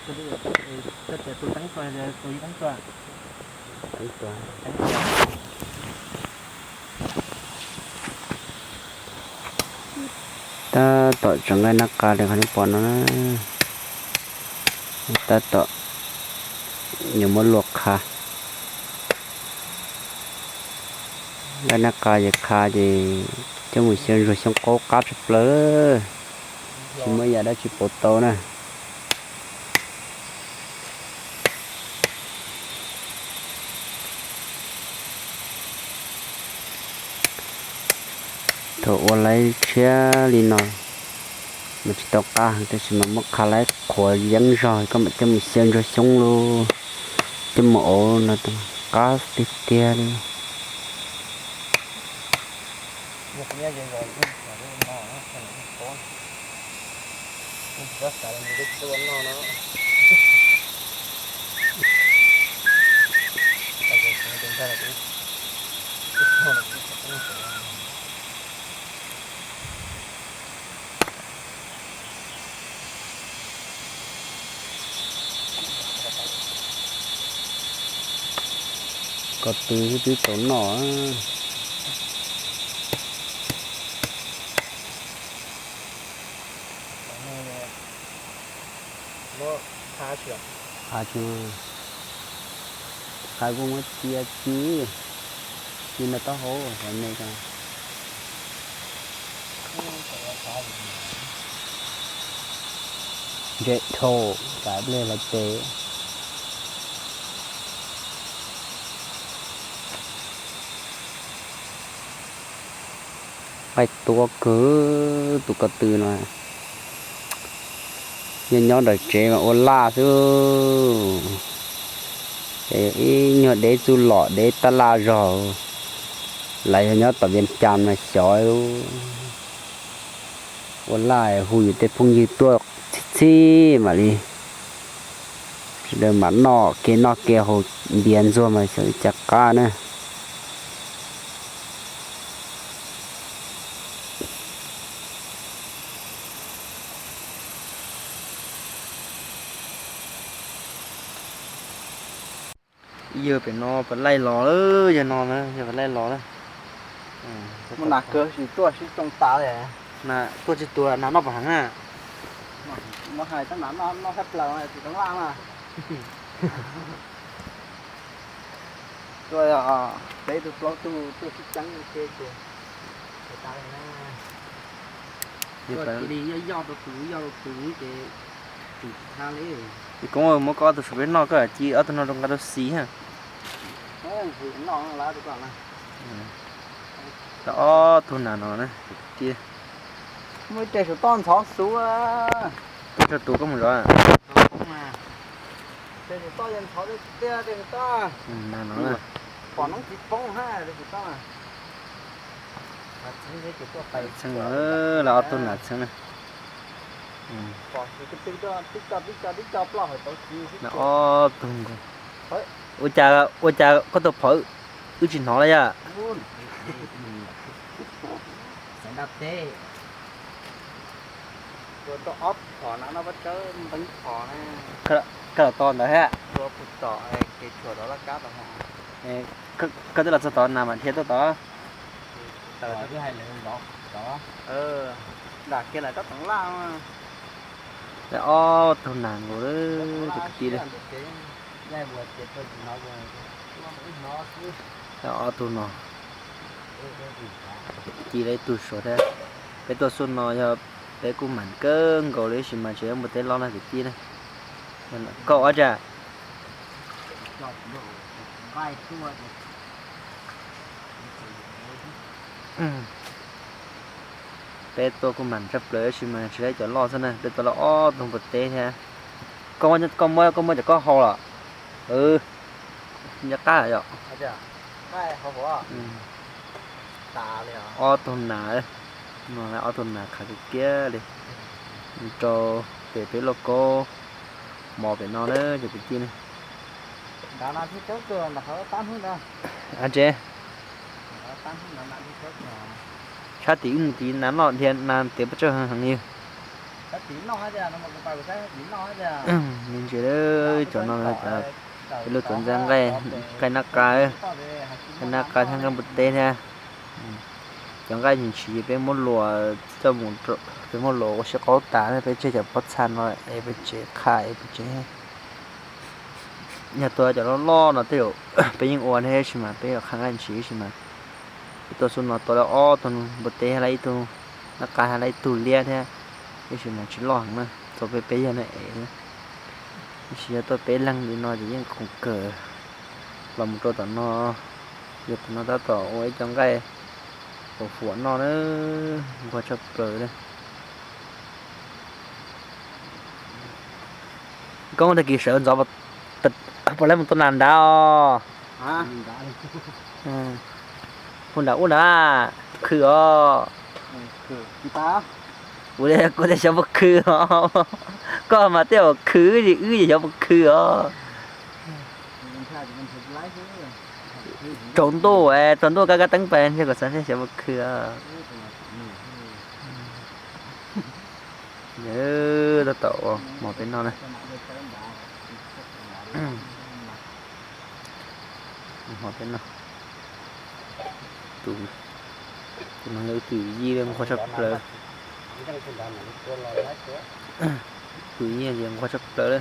Koj tias tus teeb tuaj, tus ib teeb tuaj. Teeb tuaj. Tab tom tseem nqaij nab qa li qhov nej pom no na. Tab tom yuav muab luaj qha. Nqaij nab qa ces qha ces coj mus xyaw ntsuag xyoob qaub qab tshaj plaws, tsis muaj yam dab tsi pauv tau na. Thaum ua laiv tshiab li no mas tsis tau qab heev, tab sis mas muab qha laiv qhuav yeeb zog koj mam coj mus xyaw ntsuag xyoob lauj, coj mus auv no qab tiag tiag li. Ko tw twb tau noj. Qha tsis, qha kuj muab cia ci, ci nrog taub hau hauv ne ko. Ntse dhau, kav pliag lawv tes. Qaij tuab kawg tus ko tw no. Nyob nyob ntawm tsev mas ua laj xwb. Ib nyuag deb txuj lom deb tab laj zog. Lawv yog nyob tom Vias Cas mas xyov ua laj hu yus tej phooj ywg tuaj txhij txhij mam li sawv daws mam noj ke noj ke haus npias ntxuag mas xyov li cas qab na. Yawg pem no puas laij los lawm, yawg no na yawg puas laij los lawm. Muaj nas kawg tsis tuaj sib tsoo tas li. Tuaj tsis tuaj nas noj puas heev na. Muab hais tab nas noj noj thaj plaws tsis tau laj na. Tuaj peb tug plaub tug tuaj sib ceeb ua ke ces tas li na. Tuaj cia li yoj yoj rau tus yoj rau tus ces tsis tau li. Koob muab koj ob tug suav peb noj, koj ci ob tug no rau nqa rau xis ha. Ob tug nas no na. Muaj ib teg suav toj ntxhov xuv. Tuaj tso tus koj mus zov. Teg suav toj yog ntxhov tiag tiag teg suav toj. Nas no na. Pom noob tsis poob ha teg suav toj. Txheeb no, lawv ob tug nas txheeb na. Pom tib co tib co tib co ploj hauv tauv txiv. Ob tug nkaus. Ua cas, ua cas koj tus phom wb tsis hnov li yom? Koj los tos ntawd ha. Koj twb los txog tod nas mam dhia tuaj tod. Lawv ob tug nas nkaus li, tus kwv tij li. Ob tug no, ci lawv ib tug suav thiab. Peb tuaj xub no yog peb kuj mam kawg nkaus li tab sis mas tseem yuav npua teb loj na kwv tij na. Koj ua cas? Peb tuaj kuj mam tshaj plaws tab sis mas tsis laib cov loj xwb na, peb tuaj lawm ob tug npua teb thiab. Koj muab, koj muab cov koj hau los? Nco qab yom. Ob tug nas, no ob tug nas qhav kiag kiag li. Rau pem peb lauj kaub mov pem no na cov kwv tij ne. Ab tsev, sab tim wb mus tid nas loj dhia nas tiav pes tsawg heev heev li. Me ntsis, cov no cov lub tuav ntxaij nqaij, nqaij nab qa, nqaij nab qa thiab nqaij npua teb thiab. Cov nqaij ntshis peb muab luas coj mus, peb muab luas ua sib qaub tas, peb tseg cov pob txha no es peb tsev qha es peb tsev. Yog tuav cov loj loj no tej zaum peb yeej ua thiab, tab sis mas peb yuav qha nqaij ntshis tab sis mas peb tuaj xub no tuav lawm ob tug, npua teb hab lawm ib tug, nab qa hab lawm ib tug liab thiab, tab sis mas tsis loj heev na, txog peb peb yawg no es. Tab sis yog tuaj peb leeg li no ces yeej khoom kawg. Los mus rau tom no, yog tom no tab tom ua ib co nqaij huam huam noj na, nquag tshaj plaws li. Koj tag kis sawv ntxov puas laib mus tua nas nrad os? Hu nram ub nrad, khw os. Kuv tias xyov puas khw os. Koj mas tej zaum khw, wb ces xyov puas khw os. Tsaus ntuj, tsaus ntuj kab kab teeb pais ntshe kom xav xyov puas khw os. Tab tom ua hmo peb noj na. Hmo peb noj. Tus, tus no yog ib tug yij nquag tshaj plaws. Tus yij ces nquag tshaj plaws li.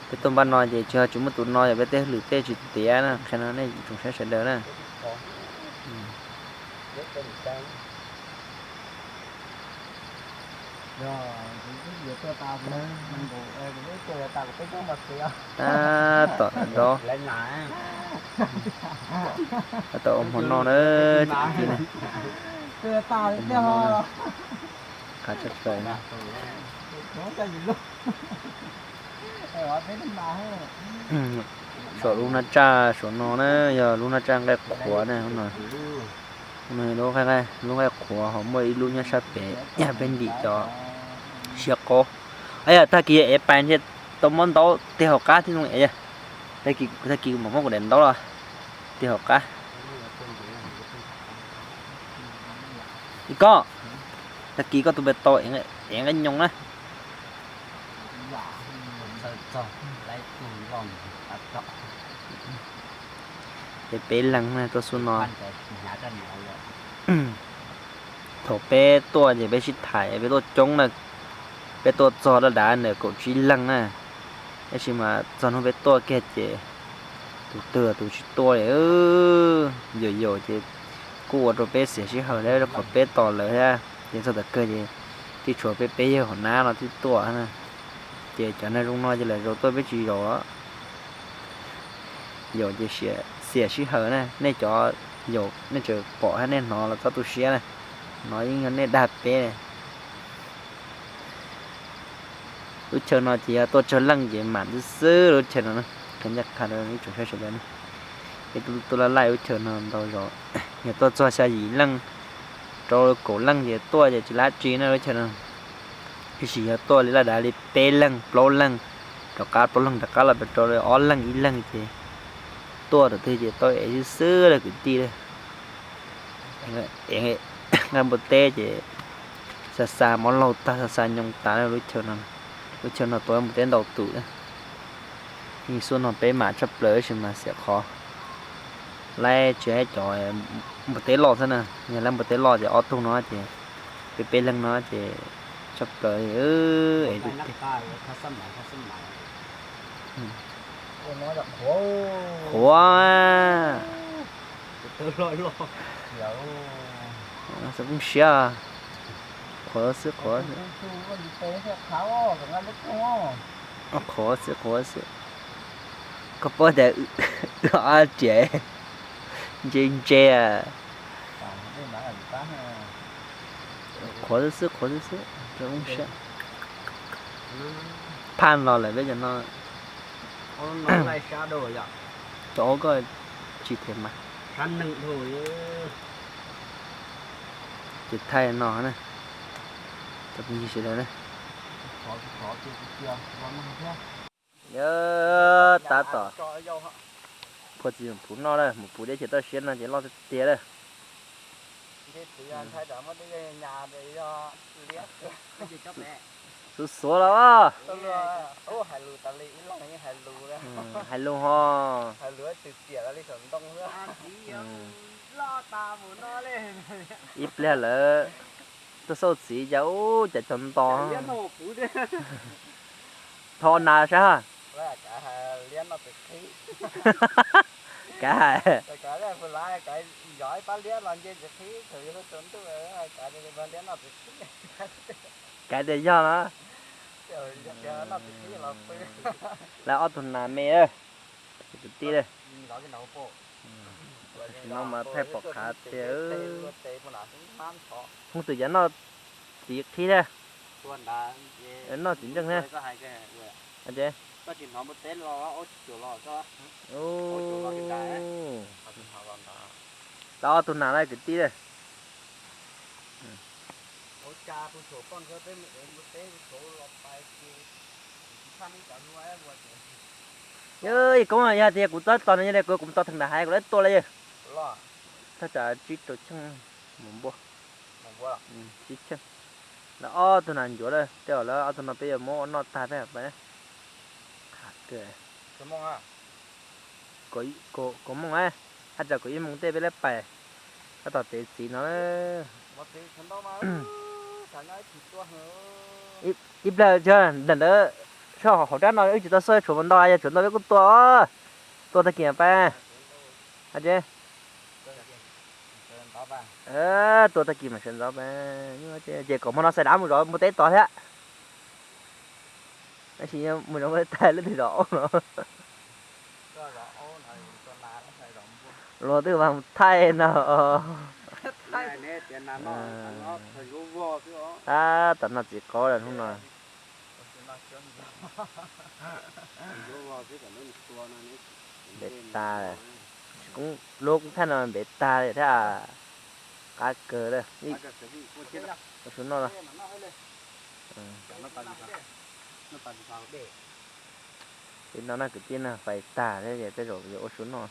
Peb tuaj npaj no ces tsis, tsis muaj tus no yog peb tej hauj lwm tej tsis tiav na, qhia no nej tsoom saib sawv daws na. Tab tom nrov, tab tom ua hmo noj na, tsis ti na. Qab tshaj plaws na. Saum lub nab tsaj saum no na, yog lub nab tsaj nqaij qhuav na. Lub nqaij qhuav ho muaj ib lub nyob sab pem, peb ntim cov siab qaub. Yog tag kis ev pais ntshe tau muab ntaub tej hauv qab thiab no. Tag kis mam muab kuv daim ntaub los tej hauv qab. Koj, tag kis koj tus npe tau ev nqaij nyoos na. Peb peb leeg na tuaj xub no. Thaum peb tuaj ces peb sib tham peb tuaj coob na, peb tuaj txog dab dav ntawm kaum tsib leeg na, tab sis mas txog hnub peb tuaj kiag ces tus twg tus tsis tuaj li. Yaum yaum ces kuj ua rau peb xiam sij hawm thiab qhov peb tos lawv thiab ces txog tom kawg ces thiaj tshuav peb peb yawg hauv nab no thiaj tuaj na. Ces cov neeg zoo no ces lawv zaum tuaj peb tsis zaum. Yaum ces xiam sij hawm na, nej cov yaum nej tseem pom thiab nej hnov los txhob tu siab na, no yeej yog nej dag peb. Lub chaw no ces yog tuaj tsawg leej ces mam xwb xwb lub chaw no, qhia ncaj qha rau ib tsoom saib sawv daws na. Peb tuaj laj laj lub chaw no ntau zaus, yog tuaj txog xya yim leej rau kaum leej ces tuaj ces tsis lab tsi na lub chaw no. Tiam sis yog tuaj li laj dav li peb leeg plaub leeg, rov qab plaub leeg rov qab los rau ob leeg ib leeg ces tuaj thaum twg ces tau ev xwb xwb lawm kwv tij. Nqaij npua teb ces xa xa mov laug tag xa xa nyoos tas lub chaw no. Lub chaw no tuav npua teb ntau tus. Yeej xub no peb mam tshaj plaws tab sis mas xiam qhov laib tsis, cov npua teb loj xwb na, yog laib npua teb loj ces ob tug no ces peb peb leeg no ces tshaj plaws. Qhuav, xav poob siab, qhuav xwb qhuav xwb. Qhuav xwb qhuav xwb. Koj paub tias wb ob riam ntse ntse. Qhuav xwb qhuav xwb xwb, xav poob siab. Phaj los lawm peb cov no. Cov koj tsis them mas. Ces thaij no na, cov phooj ywg sawv daws na. Yog tab tom phua txiv mus puv noj lawm, mus puv deb ces toj siab no ces loj tiag tiag lawm. Tus, Xuav xuav los. Hais lus ho. Ib pliag lawv tuaj xauj txiv cas ub cas cov nto. Thov nas saib. Kav hais. Kav tias yog no. Lawv ob tug nas me, kwv tij. Tam sim no mas thaij pom qhav tiag. Hoob twm yav noj txiv qhib thiab, noj txiv ntseej thiab. Lawv ob tug nas lawm kwv tij. Yog koob yog tias kuv txob tos no yog kuv mus tos theem nram hais kuv lawv tua lawm yog. Thaj tsam tsib rau cheej mus npua. Tsib cheej. Lawv ob tug nas ncuav lawm, tej zaum lawv ob tug no peb yuav muab ua noj tag peb. Qhav kawg. Kaum moos, thaj tsam kaum ib moos tej peb lawv pais tab tom tev txiv no. Ib pliag ntawm ntawd, sab hauv rab no wb tsis tau xauj tshuav mus nto, yog tshuav nto peb kuj tua. Tua tag kis pais. Tua tag kis mam sawv ntxov pais. Ces kom hmo no xav dav mus zov npua teb tod thiab. Tab sis mus zov npua teb tag lub twg zov aub no. Luag twb mas mus thaij no. Tab tom noj txiv qaub lawm hnub no. Npev tas, luag kub thaij no npev tas li thiab. Qab kawg li. Ua su noj no. Li no na kwv tij na, fais tag thiab ces tej zaum yuav ua su noj.